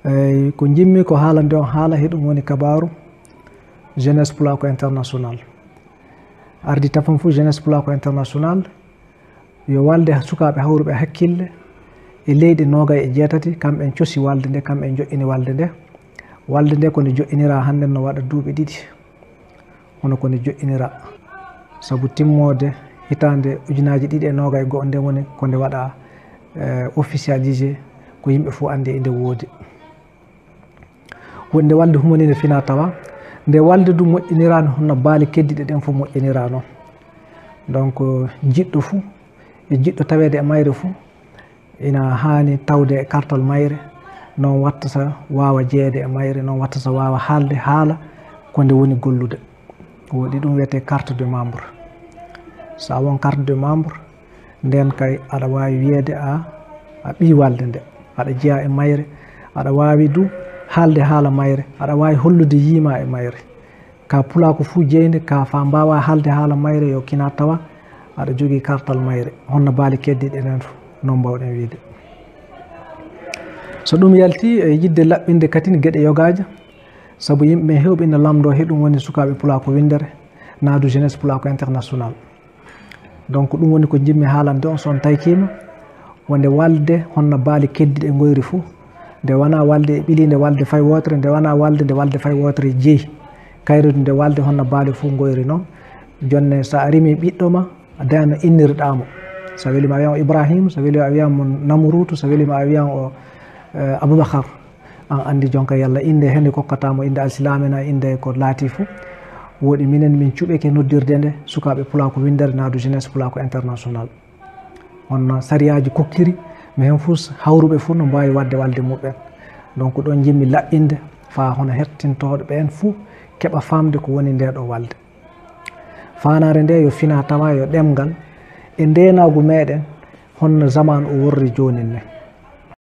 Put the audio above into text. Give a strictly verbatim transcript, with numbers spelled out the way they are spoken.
Eyyi, ko njimmi ko haalande on haala, heɗum woni kabaaru Jeunesse Pulako International. Ardi tafon fuu Jeunesse Pulako International yo walde sukaaɓe hawruɓe hakkille e leyɗe noogay e jeetati, kamɓe en cosi walde nde, kamɓe en joɗɗini walde nde. Walde nde ko nde joɗɗiniraa hannden no waɗa duuɓi ɗiɗi, hono ko nde joɗɗiniraa. Sabu timmoode hitaande ujunaaji ɗiɗi e noogay e go'o nden woni ko nde waɗaa, eh, officialisé, ko yimɓe fuu anndi e nde woodi. Wonde walde humani nde finaa tawaa, nde walde du moƴƴiniraani honno baali keddiiɗe ɗen fof moƴƴiniraa non. Donc, jiɗɗo fuu e jiɗɗo taweede e mayre fuu ina haani tawde e kartal mayre, noon wattata waawa jeyeede e mayre, noon wattata waawa haalde haala ko nde woni gollude. Woodi ɗum wiyetee carte de membre. So a won carte de membre, ndeen kay aɗa waawi wiyeede a, a ɓii walde nde, aɗa jeyaa e mayre, aɗa waawi du haalde haala mayre, aɗa waawi hollude yiima e mayre. Ka pulaaku fuu jeynde, ka faa mbaawaa haalde haala mayre, yo kinaa tawa aɗa jogii kartal mayre. Honno baali keddiiɗe ɗen fof, noon mbaawɗen wiyde. So ɗum yalti e yiɗde laɓɓinde katin geɗe yogaaje, sabu yimɓe ɓen heewɓe ina lamndoo heɗum woni sukaaɓe pulaaku winndere, naa du Jeunesse Pulako International. Donc, ɗum woni ko njimmi haalande on, so on taykiima, wonde walde honno baali keddiiɗe ngoyri fuu. Nde wanaa walde e ɓiliinde walde fay wootere, nde wanaa walde nde walde fay wootere jeyi. Kayre du nde walde honno baali fuu ngoyri non. Jonne, so a rimii ɓiɗɗo ma, a daya no innirɗaa mo. So a weli ma a wiyan o Ibrahim, so a weli ma a wiyan mo Namuruutu, so a weli ma a wiyan o, eh, Abubakar. An anndi jonka yalla innde hende kokkataa mo, innde alsilaame na, innde ko laati fuu. Woodi minen min cuɓeke noddirde nde sukaaɓe pulaaku winndere naa du Jeunesse Pulako International. Honno sariyaaji kokkiri, mi heen fuu hawruɓe fuu no mbaawi waɗde walde muɓɓen. Donc, ɗoon njimmi laɓɓinde faa hono hettintooɓe ɓeen fuu keɓa faamde ko woni ndee ɗoo walde. Faandaare nde yo finaa tawaa, yo ɗemngal e ndeenaagu meeɗen, honno zamaanu o worri joonin ne.